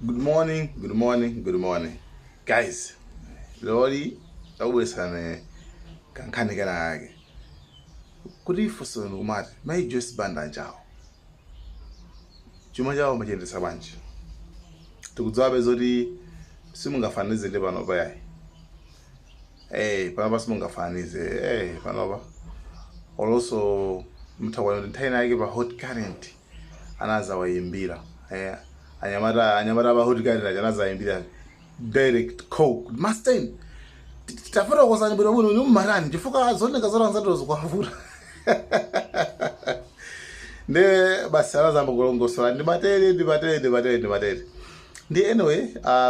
Good morning, good morning, good morning. Guys, lori takubweretserani kankhani kena kake. Kuti funso ndikumati, Mai Joyce Banda ajawo. Chuma chawo machiyendetsa bwanji? Tikudziwabe zoti simungafanize ndi panopa yayi. Panopa simungafananize. Panopa. Also, mthawa kuti nthawi yake pa Hot Current anazawayimbira. Anyamata pa Hot Current aja anazayimbira direct call. Master, tafotokozani bwino bwino ni mmarani chifukwa zoneka zora nzathu zikwavuta. Nde basi anazamba kulongosola ndimatere ndimatere ndimatere ndimatere. Ndi anyway,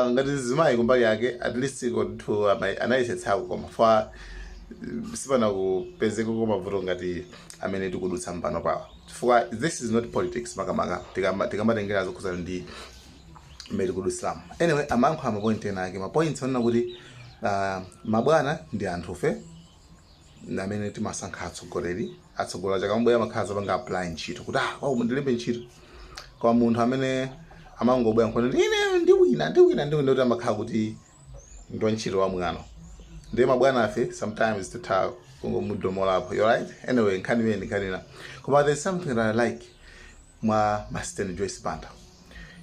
ngati zimayi kumbali yake at least konthu anayesetsako koma fa sipana kupezeka mavuto ngati amene tikudutsa mpano pawa. Chifukwa this is not politics makamaka tikamatengera zokhuzana ndi mmene tikudutsiramo. Anyway, amayankhula mapoint ena ake, mapoints onena kuti mabwana ndi anthufe amene timasankha atsogoleri. Atsogoleri akamabwera amakhala zapanga apply ntchito kuti kwawo ndilembe ntchito. Kwa munthu amene amangobwera nkhona ine ndiwina ndiwina ndiwina kuti amakhala kuti ndi wantchito wa mwano. Ndiye mabwana afe sometimes titha kungomudomolapo, you right? Anyway, nkhani imene nkhani ina. Koma there's something that I like mwa Master Joyce Banda.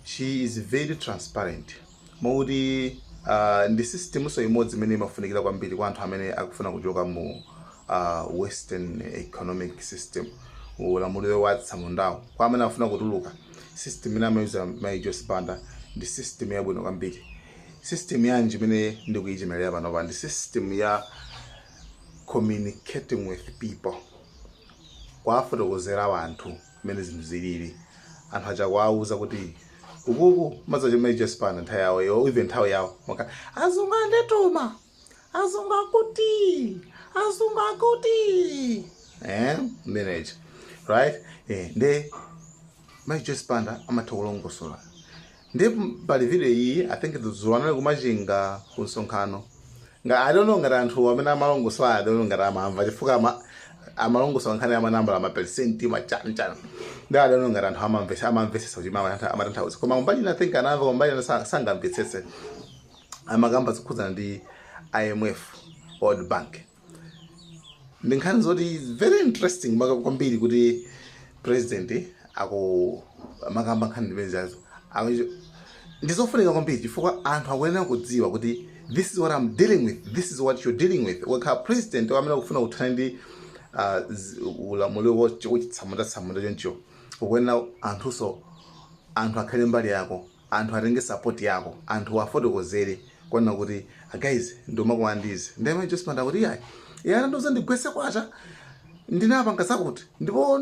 She is very transparent. Mauti ndi system so imodzi imene imafunikira kwambiri kwa anthu amene akufuna kuchoka mu Western economic system, ulamuliro wa atsamundawo. Kwa amene afuna kutuluka, system imene amayuza Mai Joyce Banda ndi system yabwino kwambiri. System yanji imene ndikuyichemelera panopa ndi system ya communicating with people, kwafotokozera anthu mmene zinthu zilili. Anthu aja kuwauza kuti ukuku mazacho Mai Joyce Banda nthawi yawo yo, even nthawi yawo maka azungu andituma, azungu akuti, azungu akuti manager, right? Nde Mai Joyce Banda amatha kulongosola. Ndi pali video iyi, I think dzulo anali kumachinga ku msonkhano. Nga I don't know ngati anthu amene amalongosola, I don't know ngati amamva chifukwa amalongosola nkhani ya manambala, ma percent, ma chani chani. Ndi I don't know ngati anthu amamvetsa, amamvetsetsa kuti amatanthauza. Koma mbali ina I think anamva, koma mbali ina sangamvetsetse. Amakamba zokhudzana ndi IMF, World Bank. Ndi nkhani zoti very interesting kwambiri kuti president aku makamba nkhani zimene zazo. Ndizofunika kwambiri chifukwa anthu akuyenera kudziwa kuti this is what I'm dealing with, this is what you're dealing with. Wakhala president amene akufuna kuthana ndi ulamuliro wachitsamunda-tsamunda choncho, ukuyenera anthuso, anthu akhale mbali yako, anthu atenge support yako, anthu afotokozere kuona kuti guys ndomakuwandizi. Ndiye Mai Joyce Banda kuti iyayi, iye anandiuza ndigwetse kwacha, ndinapanga zakuti ndipo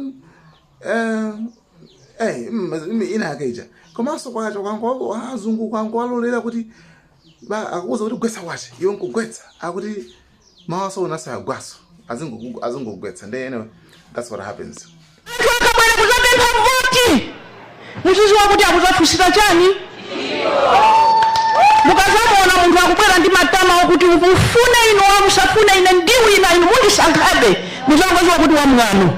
ina yake ija. Komanso kwacha kwangu azungu kwangu alolera kuti akuuza kuti gwetsa kwacha, iwe nkugwetsa, akuti mawaso unasayagwaso azingogwetsa. Ndiye anyway, that's what happens. Anthu akabwera kuzapempha voti, muziziwa kuti akuzafunsira chani. Mukazamuona munthu akubwera ndi matama okuti mufune inu wa musafune ine ndiwina inu mundisankhabe, muzangoziwa kuti wamwano.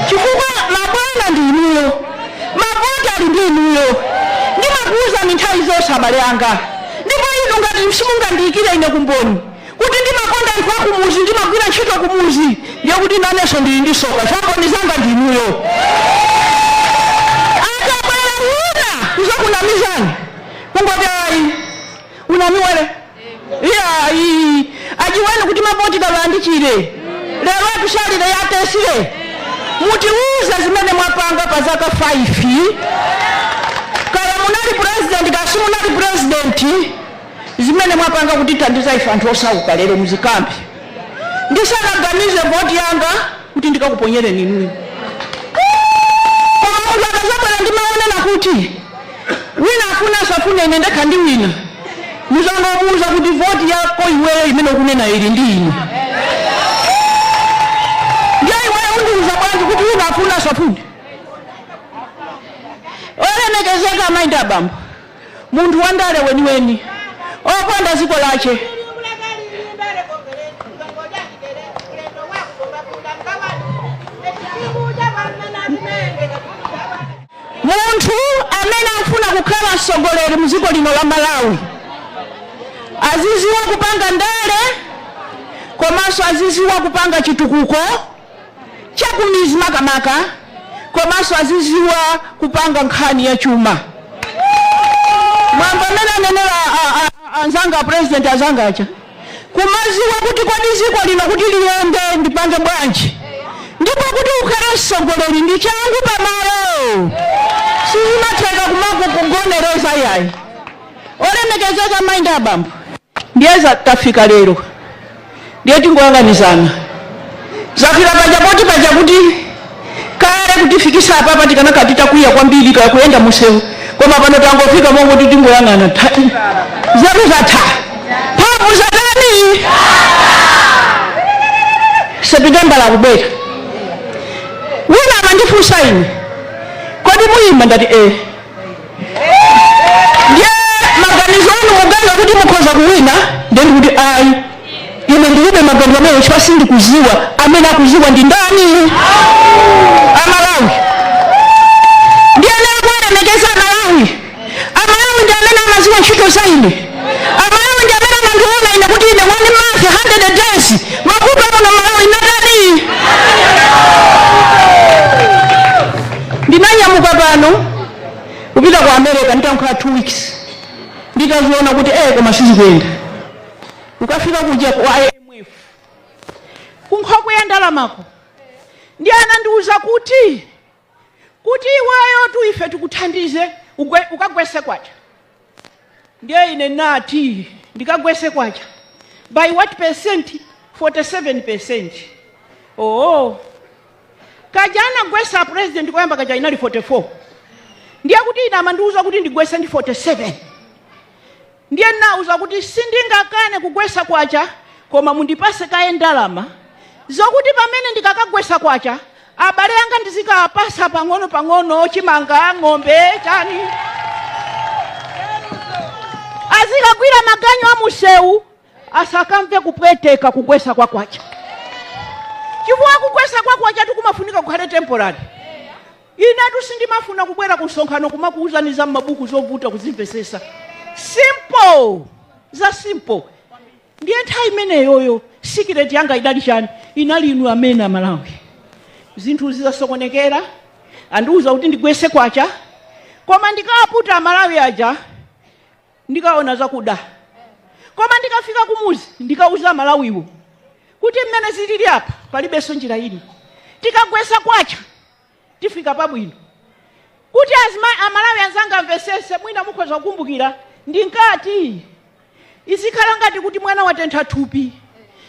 Chifukwa mabwana ndi inuyo, mavoti ali ndi inuyo. Ndimakuwuzani nthawi zonse abale anga, ndipo inu ngati simungandiyikire ine kumboni kuti ndimakonda anthu akumuzi, ndimagwira ntchito kumuzi, ndiye kuti nanenso ndili ndi soka chamboni zanga ndi inuyo. Akabwera wina kuzakunamizani, kungoti ayi unamiwele iyayi, ajiweni kuti mavoti kalandichire lero atusalire yatesire. Mutiuze zimene mwapanga pa zaka 5, kaya munali president kaya simunali president, zimene mwapanga kuti thandiza ife anthu osauka lero muzikambi. Ndisanaganize voti yanga kuti ndikakuponyereni inuyo. Koma munthu akazabwera ndi maonena kuti wina afuna asafune ine ndekha ndi wina, muzangomuuza kuti voti yako iweyo imene ukunena ili ndi ine. Ndiye iweyo undiuza bwanji kuti wina afuna asafune? Olemekezeka amayi ndi abambo, munthu wandale weniweni okonda dziko lache. Munthu amene akufuna kukhala mtsogoleri mdziko lino la Malawi aziziwa kupanga ndale, komanso aziziwa kupanga chitukuko chakumizi makamaka, komanso aziziwa kupanga nkhani ya chuma. Mwambo amene anenera anzanga, president azanga aja, kumaziwa kuti kodi dziko lino kuti liyende ndipange bwanji, ndipo kuti ukhale mtsogoleri ndi changu pamalo, sizimatheka kumako kugonereza yayi. Olemekezeka mayi ndi abambo, ndiye tafika lero, ndiye tingoyang'anizana. Zafika paja poti paja kuti kale kutifikisa apapa tikanaka titakwiya kwambiri kaya kuyenda musewu, koma pano tangofika mongo tingoyang'ana, zeru zatha, mphamvu zatani. September lakubwera. Wina amandifunsa ine, "Kodi muyima?" Ndati, "Eh." Ndiye maganizo anu muganiza kuti mukhoza kuwina? Ndiye ndikuti ayi, ine ndilibe maganizo amene, chifukwa sindikuziwa. Amene akuziwa ndi ndani? Amalawi. Ndiye kuwalemekeza Amalawi. Amalawi ndi amene amaziwa ntchito za ine. Amalawi ndi amene amandiona ine kuti ine one month, 100 days, mavuto muno Malawi natani. Ndinanyamuka pano kupita ku America, nditankhala 2 weeks, nditaziona kuti koma sizikuyenda. Ukafika kuja ku IMF, kunkhokwe ya ndalamako, ndi anandiuza kuti iweyo tu ife tikuthandize ukagwese kwacha. Ndiye ine nati, "Ndikagwese kwacha by what percent?" 47%. Oh, kaja anagwesa president koyamba kaja inali 44. Ndiye kuti ine amandiuza kuti ndigwese ndi 47. Ndiye nauza kuti sindingakane kugwesa kwacha, koma mundipase kaye ndalama zokuti pamene ndikakagwesa kwacha, abale anga ndizikapasa pang'ono pang'ono chimanga, ng'ombe, chani, azikagwira maganyu amusewu, asakamve kupweteka kugwesa kwa kwacha, chifukwa kugwesa kwa kwacha tikumafunika kukhale temporary. Inetu sindimafuna kubwera ku msonkhano kumakuwuzani za m'mabuku zovuta kuzimvesesa. Simple, za simple. Ndiye nthawi imeneyoyo secret yanga idali chani? Inali inu amene Amalawi. Zinthu zizasokonekera, andiuza kuti ndigwese kwacha, koma ndikawaputa Amalawi aja ndikaona zakuda, koma ndikafika kumuzi ndikauza Amalawiwo kuti mmene zilili apa palibenso njira ina, tikagwesa kwacha tifika pabwino. Kuti azima Amalawi anzanga amvesese, mwina mukhoza kukumbukira ndinkati izikhala ngati kuti mwana watentha thupi,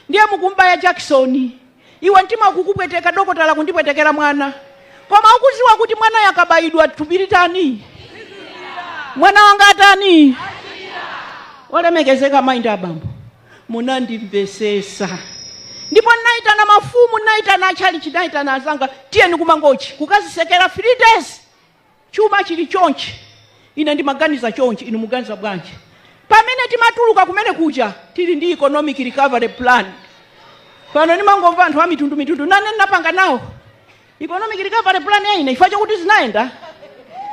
ndiye mukumbaya jakisoni, iwe mtima ukukupweteka, dokotala kundipwetekera mwana, koma ukuziwa kuti mwana yakabayidwa thupi litani, mwana wanga atani. Olemekezeka mayi ndi abambo, munandimvesesa. Ndipo naitana mafumu, naitana achalichi, naitana azanga, tiyeni kuMangochi kukazisekera 3 days. Chuma chili chonchi, ine ndimaganiza chonchi, inu muganiza bwanji? Pamene timatuluka kumene kuja tili ndi economic recovery plan. Pano ndimangomva anthu a mitundu mitundu, nane ndinapanga nawo economic recovery plan ya ine. Chifukwa chokuti zinayenda,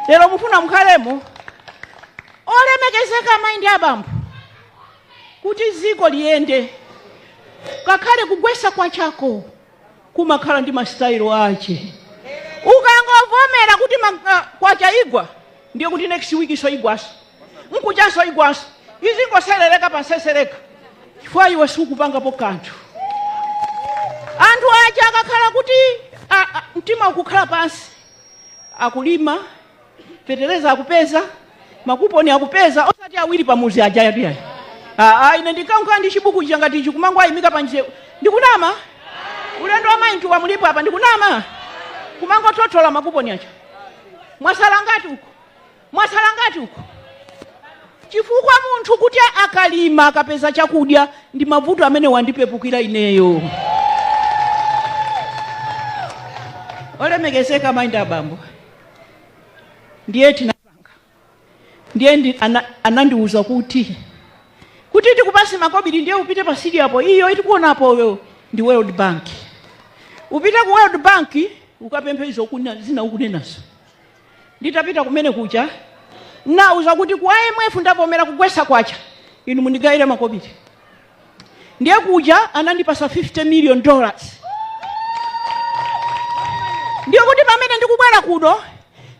lero mufuna mukhalemo. Olemekezeka amayi ndi abambo, kuti ziko liyende, kakhale kugwesa kwachako kumakhala ndi masitayilo ache. Ukangovomera kuti kwacha igwa, ndiye kuti next week so igwaso, nkuchaso igwaso, izingoserereka pansesereka, chifukwa iwe sikupangapo kanthu. Anthu aja akakhala kuti mtima ukukhala pansi, akulima, fetereza akupeza, makuponi akupeza, osati awiri pamuzi aja yatiyayi. Aa, ine ndikankhala ndi chibuku changa tichi kumango ayimika panjira. Ndikunama? Ulendo wa maintuwa mulipo apa, ndikunama? Kumangothothola makuponi aja, mwasala ngati uko, mwasala ngati uko, chifukwa munthu kuti akalima akapeza chakudya ndi mavuto amene wandipepukira ineyo. Olemekezeka mayi ndi abambo, ndiye tinapanga, ndiye anandiuza kuti tikupase makobiri, ndiye upite pa sidi apo, iyo itikuonapoyo ndi World Bank, upite ku World Bank ukapemphe izo zina ukunenazo. Nditapita kumene kuja, nauza kuti ku IMF ndavomera kugwesa kwacha, inu mundigayire makobiri. Ndiye kuja anandipasa $50 million. Ndiye kuti pamene ndikubwera kuno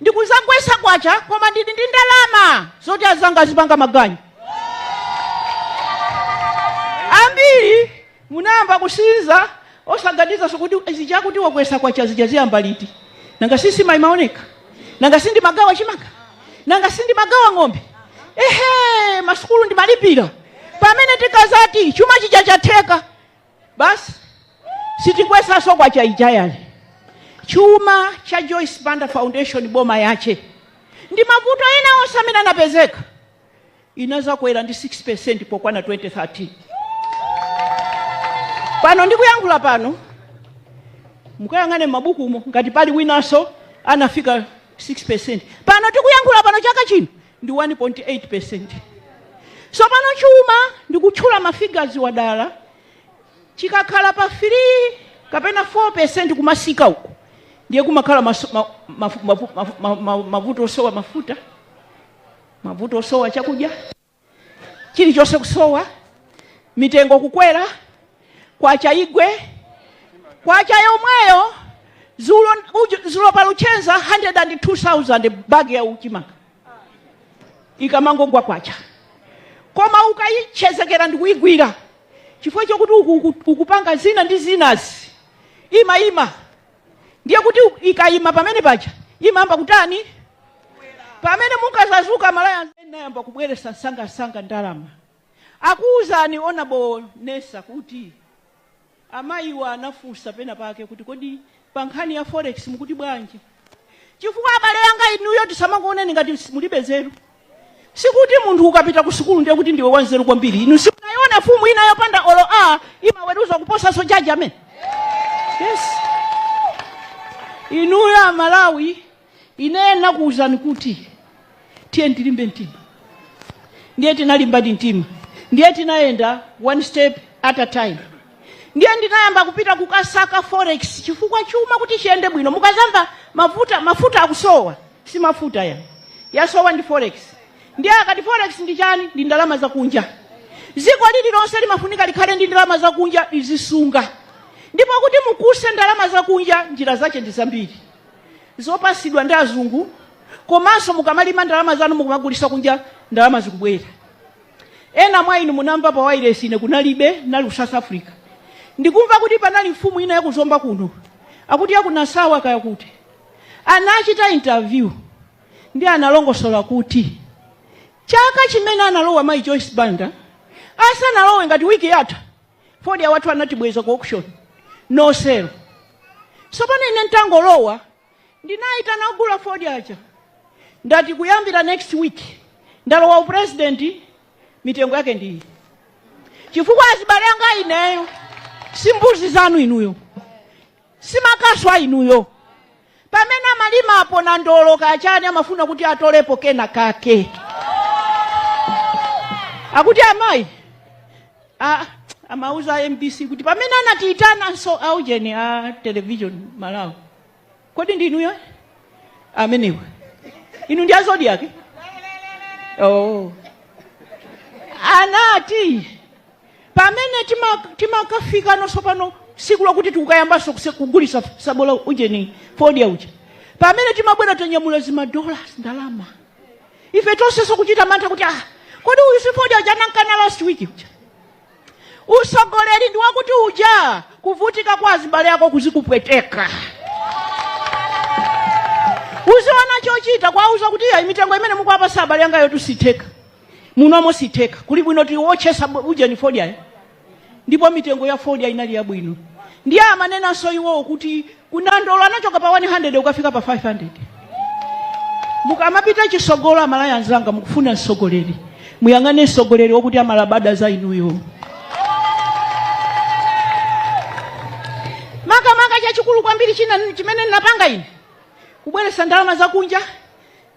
ndikuzagwesa kwacha, koma ndili ndi ndalama zoti azanga azipanga maganyu. Ambiri munayamba kusinza osaganiza sokuti zichakuti wakwesa kwacha zija ziyamba liti. Nanga sisi maimaoneka, nanga sindi magawa chimanga, nanga sindi magawa ng'ombe, ehe, masukulu ndimalipira. Pamene tikazati chuma chija chatheka, basi sitigwesaso kwacha ijayali. Chuma cha Joyce Banda Foundation, boma yache ndi mavuto ena onse amene anapezeka, inazakwera ndi 6% pokwana 2013. Pano ndikuyankhula pano, mukayang'ane m'mabukumo ngati pali winanso anafika 6%. Pano tikuyankhula pano, chaka chino ndi 1.8%. So pano chuma, ndikutchula mafigures wadala, chikakhala pa 3 kapena 4% kumasika uku, ndiye kumakhala mavuto osowa mafuta, mavuto osowa chakudya, chilichonse kusowa, mitengo kukwera, kwacha igwe. Kwacha yomweyo zulo, zulo pa Luchenza 102,000 bagi ya uchimanga ikamangogwa kwacha. Koma ukayichezekera ndikuyigwira, chifukwa chokuti ukupanga zina ndi zinazi, imayima. Ndiye kuti ikayima pamene paja imayamba kutani? Pamene mukazazuka malaya, nayamba kubweresa msangasanga ndalama. Akuwuzani Honorable Nesa kuti amayiwa anafunsa pena pake kuti, kodi pa nkhani ya forex mukuti bwanji? Chifukwa abale anga, inuyo tisamangooneni ngati mulibe zeru. Sikuti munthu ukapita ku sukulu ndiye kuti ndiwe wanzeru kwambiri. Inu simunayiona fumu ina yopanda olo a imaweruza kuposanso jaji amene? Yes, inuyo Amalawi, ine nakuwuzani kuti tiye tilimbe mtima. Ndiye tinalimbadi mtima, ndiye tinayenda one step at a time. Ndiye ndinayamba kupita kukasaka forex, chifukwa chuma kuti chiyende bwino, mukazamva mafuta, mafuta akusowa, si mafuta ya yasowa, ndi forex. Ndiye akati forex ndi chani? Ndi ndalama zakunja. Dziko lililonse limafunika likhale ndi ndalama zakunja lizisunga. Ndipo kuti mukuse ndalama zakunja, njira zache ndi zambiri zopasidwa ndi azungu, komanso mukamalima ndalama zanu, mukumagulisa kunja, ndalama zikubwera. Ena mwa inu munamva pa wireless, ine kunalibe, nali ku South Africa, ndikumva kuti panali mfumu ina yakuzomba kuno, akuti yakunasawa kaya kuti, anachita interview ndi analongosola kuti chaka chimene analowa mayi Joyce Banda, asanalowe, ngati wiki yatha, fodya wathu anatibweza ku auction, no sale. So pano ine ntangolowa, ndinayitana ogula fodya aja, ndati kuyambira next week ndalowa upresident, mitengo yake ndiyi, chifukwa azibale anga, ineyo si mbuzi zanu inuyo, si makaswa inuyo. Pamene amalimapo na ndolo kachani, amafuna kuti atolepo kena kake. Akuti amayi amauza MBC kuti pamene anatiitananso aujeni a television Malawi, kodi ndinuyo amenewa? Inu ndi a Zodiak? Oh. Anati pamene timakafika nonso pano siku lokuti tikukayambanso kugulisa sabola ujeni fodya uja, pamene timabwera tanyamula zimadollars, ndalama, ife tonsenso kuchita mantha kuti, ah, kodi uyu si fodya uja anankana last week uja? Usogoleri ndi wakuti uja kuvutika kwa azibale ako kuzikupweteka, uziona chochita, kwauza kuti iya, mitengo imene mukuwapasa abale anga yotu sitheka munomo, sitheka, kuli bwino tiwotchesa ujeni fodyayo. Ndipo mitengo ya fodya inali yabwino. Ndiye amanenanso iwowo kuti kunandolo anachoka pa 100 ukafika pa 500. Mukamapita chisogolo, amalaya anzanga, mukufuna msogoleri, muyang'ane msogoleri wokuti amalabada za inuyo. Makamaka chachikulu kwambiri china chimene ndinapanga ine, kubweresa ndalama zakunja,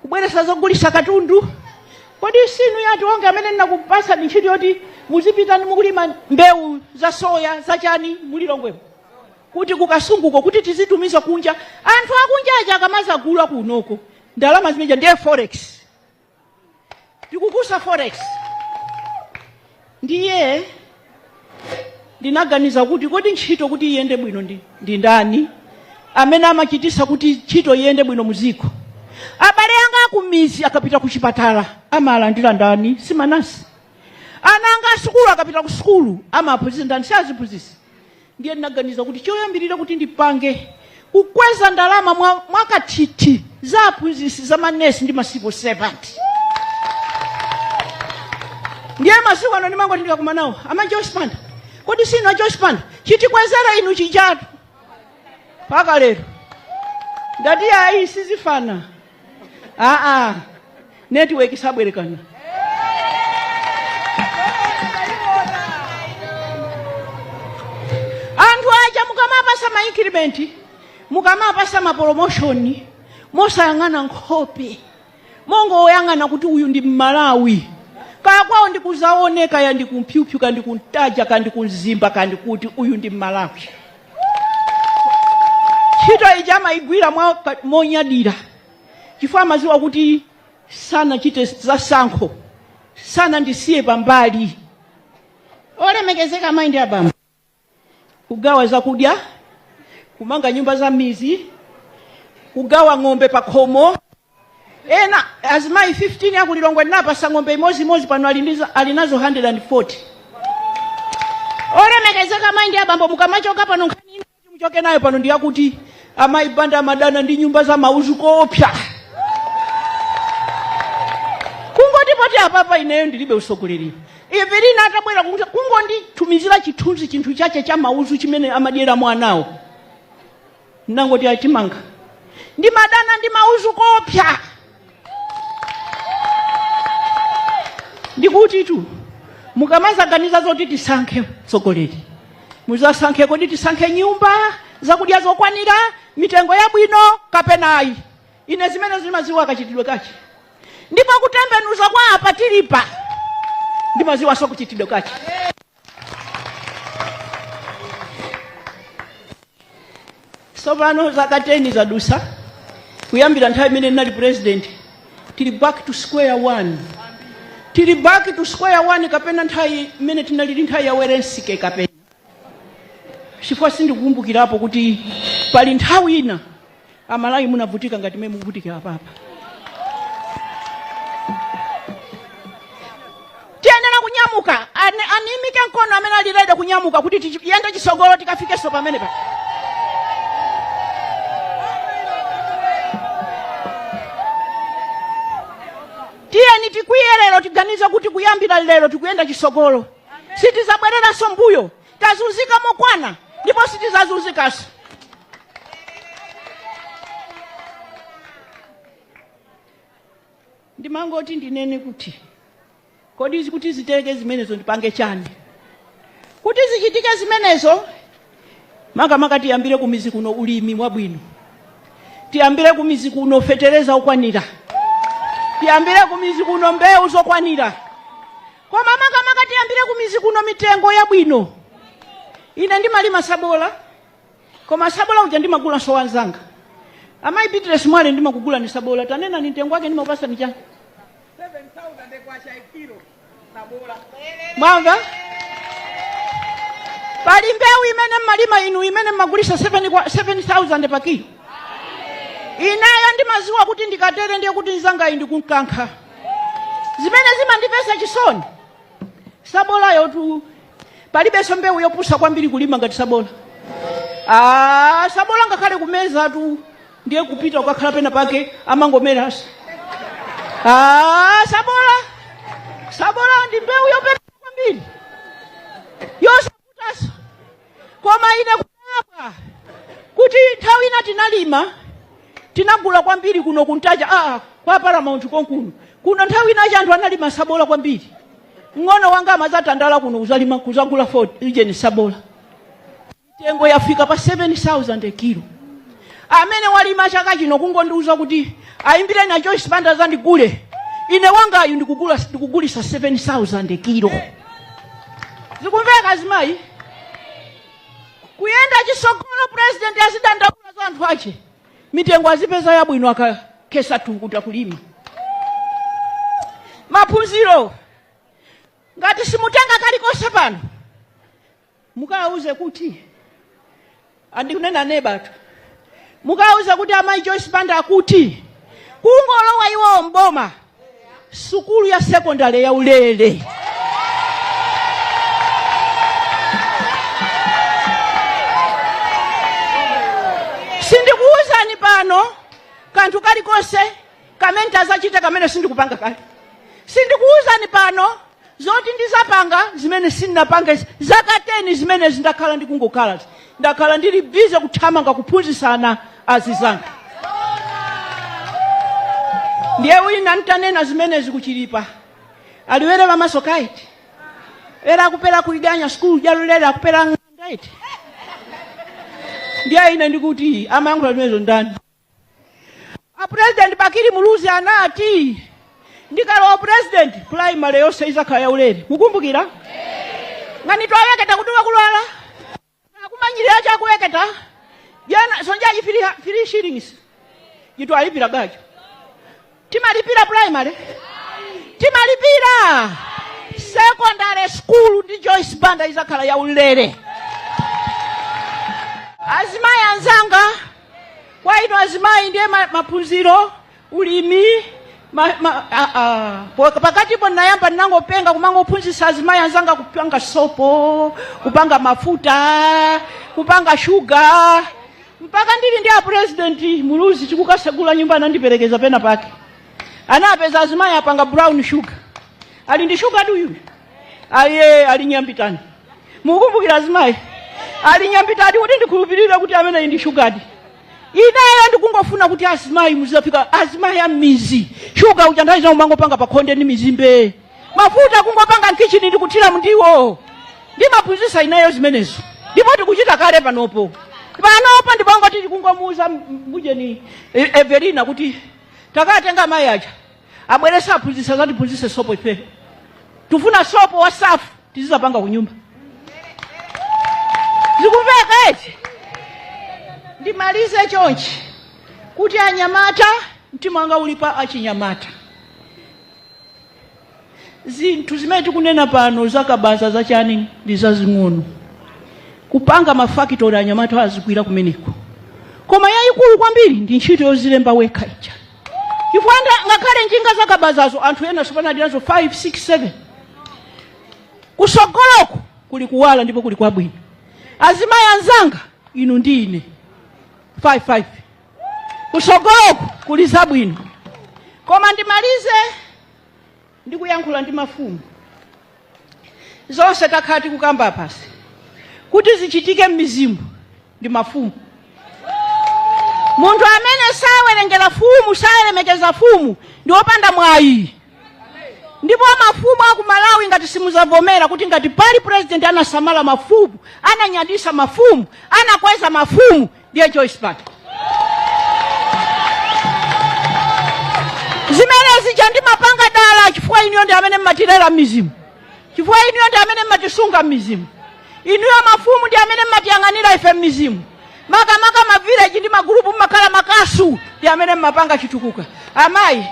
kubweresa zogulisa katundu. Kodi sinu yati onge amene ndinakupasani ntchito yoti muzipita mukulima mbewu za soya zachani mulilongwemo, kuti kukasunguko kuti tizitumiza kunja? Anthu akunja aja akamazagula kunoko Ndalama zimeja ndiye forex, tikukusa forex. Ndiye ndinaganiza kuti kodi ntchito kuti iyende bwino ndi ndani amene amachitisa kuti ntchito iyende bwino muziko? Abale anga akumizi akapita ku chipatala amalandira ndani? Si manasi. Ana anga asukulu akapita ku sukulu amaphunzitsa ndani? Si aziphunzitsi. Ndiye ndinaganiza kuti choyambirira kuti ndipange kukweza ndalama mwakathithi za aphunzitsi, za manesi ndi ma civil servant. Ndiye masiku ano ndimangoti ndikakumana nawo, ama Joyce Banda, kodi sinu a Joyce Banda? Chitikwezera inu chijatu mpaka lero. Ndati ayi, sizifana, aa, network sabwerekana. Anthu aja mukamapasa ma increment, mukamapasa ma promotion, mosayang'ana nkhope, mongoyang'ana kuti uyu ndi Mmalawi, kaya kwawo ndikuzaone, kaya ndi kumphyupyu, kaya ndi kuntaja, kaya ndi kumzimba, kaya ndi kuti, uyu ndi Mmalawi. Ntchito ija amayigwira monyadira, chifukwa amaziwa kuti sanachite zasankho, sanandisiye pambali. Olemekezeka amayi ndi abambo, kugawa zakudya, kumanga nyumba za mizi, kugawa ng'ombe pa khomo. Ena azimayi 15 akulilongwe ndinapasa ng'ombe imodzi, pano ali nazo 140. Olemekezeka amayi ndi abambo, mukamachoka pano, nkhani ina kuti muchoke nayo pano ndiyakuti amayi Banda amadana ndi nyumba za mauzu koopsa. Kungoti poti apapa ineyo ndilibe usogoleri, Evelina atabwera kungonditumizira chithunzi, chinthu chache cha mauzu chimene amadyera mwanawo, nangoti atimanga. Ndimadana ndi mauzu koopsa. Ndikuti tu mukamazaganiza zoti tisankhe mtsogoleri, muzasankhe kodi tisankhe nyumba, zakudya zokwanira, mitengo yabwino, kapena ayi? Ine zimene zimaziwa kachitidwe kache, ndipo kutembenuza kwa apa tilipa ndimaziwanso kuchitidwe kache. Tsopano zaka 10 zadusa kuyambira nthawi imene ndinali president. Tili back to square one, tili back to square one, kapena nthawi imene tinalili nthawi ya Welensky, kapena chifukwa sindikukumbukirapo kuti pali nthawi ina Amalawi munavutika ngati mmene mukuvutikira apapa. Tiyenera kunyamuka. Animike mkono amene ali ready kunyamuka kuti tiyende chisogolo, tikafikenso pamene pa. Tiyeni tikwiye lero, tiganize kuti kuyambira lero tikuyenda chisogolo, sitizabwereranso mbuyo. Tazunzika mokwana ndipo sitizazunzikanso. Ndimangoti ndinene kuti kodi kuti ziteke zimenezo ndipange chani kuti zichitike zimenezo? Makamaka tiyambire kumizi kuno ulimi wabwino, tiyambire kumizi kuno fetereza okwanira, tiyambire kumizi kuno mbewu zokwanira, koma makamaka tiyambire kumizi kuno mitengo yabwino. Ine ndimalima sabola, koma sabola uja ndimagulanso wanzanga amayi Beatrice Mwale. Ndimakugula ni sabola, tanena ni mtengo wake, ndimakupasa ni chani? 7,000 kwacha ikilo sabola. Mwamva? Pali mbewu imene mmalima inu imene mmagulisa 7 7000 pa kilo? Ineyo ndimaziwa kuti ndikatere ndiye kuti nzangayi ndikunkankha. Zimene zimandipesa chisoni, sabolayo tu palibenso mbewu yopusa kwambiri kulima ngati sabola. Ah, sabola ngakhale kumeza tu ndiye kupita ukakhala pena pake amangomeranso. Ah, sabola, sabola ndi mbewu yopepera kwambiri, yosavutanso. Koma ine kudabwa kuti nthawi ina tinalima, tinagula kwambiri kuno kuntaja, aa, kwa Paramount konkuno kuno. Nthawi inachi anthu analima sabola kwambiri. Mng'ono wanga amazatandala kuno kuzalima, kuzagula ijeni sabola, mitengo yafika pa 7000 kilo. Amene walima chaka chino kungondiuza kuti ayimbire na Joyce Banda zandigule ine wangayu, ndikugula, ndikugulisa 7000 kilo. Zikumveka, azimayi? Kuyenda chisogolo, president azidandaula za anthu ache, mitengo azipeza yabwino. Aka Kesa tukuta kulima. Maphunziro, ngati simutenga kalikonse pano, mukawauze kuti andikunena nebatu, mukawauze kuti amayi Joyce Banda akuti kungolowa iwowo mboma, sukulu ya sekondari ya ulere. Sindikuwuzani pano kanthu kalikonse kamene tazachita kamene sindikupanga kale. Sindikuwuzani pano zoti ndizapanga zimene sindinapange zaka 10 zimene zindakhala ndikungokhala, ndakhala ndili busy kuthamanga kuphunzitsana azizanga. Ndiye wina ntanena zimenezi kuchilipa aliwere pamaso kaiti era akupera kuiganya skulu jalulere akupera ng'anda iti. Ndiye ine ndikuti amayankhula zimenezo ndani? A President Bakili Muluzi anati ndikalowa president, primary yonse izakhala yaulere. Mukumbukira ngani twaweketa kuti wakulwala akumanyirira chakuweketa jana sonjaji 3 shillings jitwalipira gajo. Timalipira primary, timalipira secondary school ndi Joyce Banda izakhala yaulere. Azimayi anzanga, kwa inu azimayi ndiye maphunziro, ulimi, pakatipo nayamba ndinangopenga kumangophunzitsa azimayi anzanga kupanga sopo, kupanga mafuta, kupanga shuga, mpaka ndili ndi a President Muluzi tikukasegula nyumba, anandiperekeza pena pake, anapeza azimayi apanga brown sugar. Ali ndi shuga duyu aye ali nyambitani. Mukumbukira azimayi ali nyambitani kuti ndikhulupirire kuti amene ndi shugadi. Ineyo ndikungofuna kuti azimayi muzafika, azimayi a m'mizi, shuga uja nthawi zina umangopanga pakhonde ndi mizimbe, mafuta kungopanga mkichini ndikuthira mundiwo. Ndimaphunzitsa ineyo zimenezo, ndipo tikuchita kale panopo. Panopo ndipangoti tikungomuuza mujeni Evelina kuti takatenga amayi aja abweresa aphunzitsa zatiphunzitse sopo. Ife tufuna sopo wa Surf tizizapanga kunyumba. Zikumveka eti? Ndimalize chonchi kuti anyamata, mtima wanga uli pa achinyamata. Zinthu zimene tikunena pano zakabaza zachani ndi zazing'ono. Kupanga mafakitori, anyamata azigwira kumeneko, koma yayikulu kwambiri ndi ntchito yozilemba wekha ija, chifukwa ngakhale njinga zakabazazo anthu ena sopano ali nazo 5, 6, 7. Kusogoloko kuli kuwala ndipo kuli kwabwino. Azimayi anzanga, inu ndi ine 5 5, kusogoloko kuli zabwino. Koma ndimalize ndikuyankhula ndi mafumu. Zonse takhala tikukamba pasi kuti zichitike m'mizimu ndi mafumu. Munthu amene sawerengera fumu, salemekeza fumu, ndi wopanda mwayi. Ndipo mafumu aku Malawi, ngati simuzavomera kuti ngati pali president anasamala mafumu, ananyadisa mafumu, anakweza mafumu, ndiye Joyce Banda. Zimenezi chandimapanga dala chifukwa inuyo ndi amene mmatilera m'mizimu, chifukwa inuyo ndi amene mmatisunga m'mizimu. Inuyo mafumu ndi amene mmatiyang'anira ife m'mizimu, makamaka mavileji ndi magulupu mmakhala makasu, ndi amene mmapanga chitukuka. Amayi,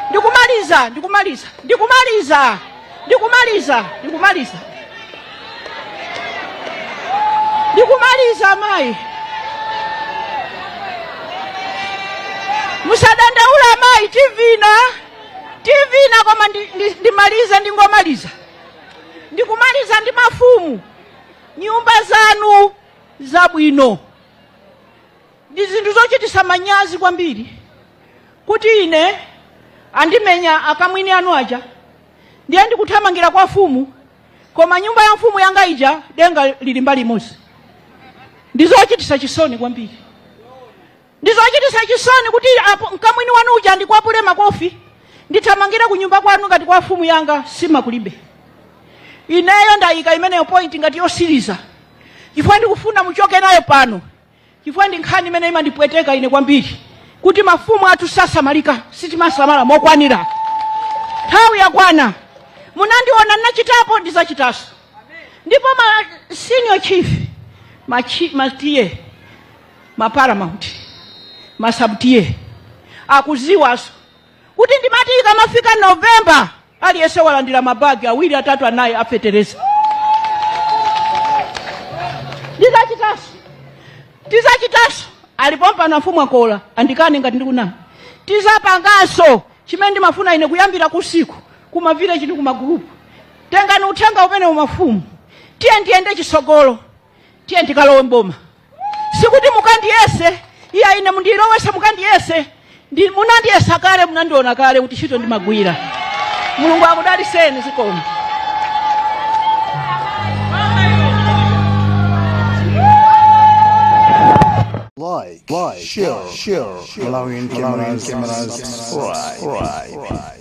ndikumaliza, ndikumaliza, ndikumaliza, ndikumaliza, ndikumaliza, ndikumaliza. Amayi, musadandaula amayi, tivina, tivina, koma ndimalize, ndingomaliza, ndikumaliza ndi mafumu. Nyumba zanu zabwino, ndi zinthu zochitisa manyazi kwambiri kuti ine andimenya akamwini anu aja, ndiye ndikuthamangira kwa mfumu, koma nyumba ya mfumu yanga ija denga lili mbali imodzi. Ndi zochitisa chisoni kwambiri, ndi zochitisa chisoni kuti apo mkamwini wanu uja ndikwapule makofi, ndithamangire ku nyumba kwanu ngati kwa mfumu yanga simakulibe. Ineyo ndayika imeneyo point ngati yosiriza chifukwa ndikufuna muchoke nayo pano, chifukwa ndi nkhani imene imandipweteka ine kwambiri kuti mafumu athu sasamalika, sitimasamala mokwanira. Nthawi yakwana, munandiona ndinachitapo, ndizachitanso. Ndipo ma senior chief, ma T/A, ma paramount, ma sub T/A Akuziwaso kuti ndimati ikamafika November aliyense walandira mabagi awiri, atatu, anayi afetereza. Ndizachitaso, tizachitanso. Alipo pano mfumu akola andikane ngati ndikunama. Tizapanganso chimene ndimafuna ine kuyambira kusiku kuma village ndi kumagulupu. Tengani uthenga umene umafumu, tiye ndiyende chisogolo, tiye ndikalowe mboma. Sikuti mukandiyese, iya, ine mundilowese mukandiyese. Munandiyesa kale, munandiona kale kuti ntchito ndimagwira. Mulungu akudaliseni. Zikomo. Like, share, Malawian cameras, subscribe.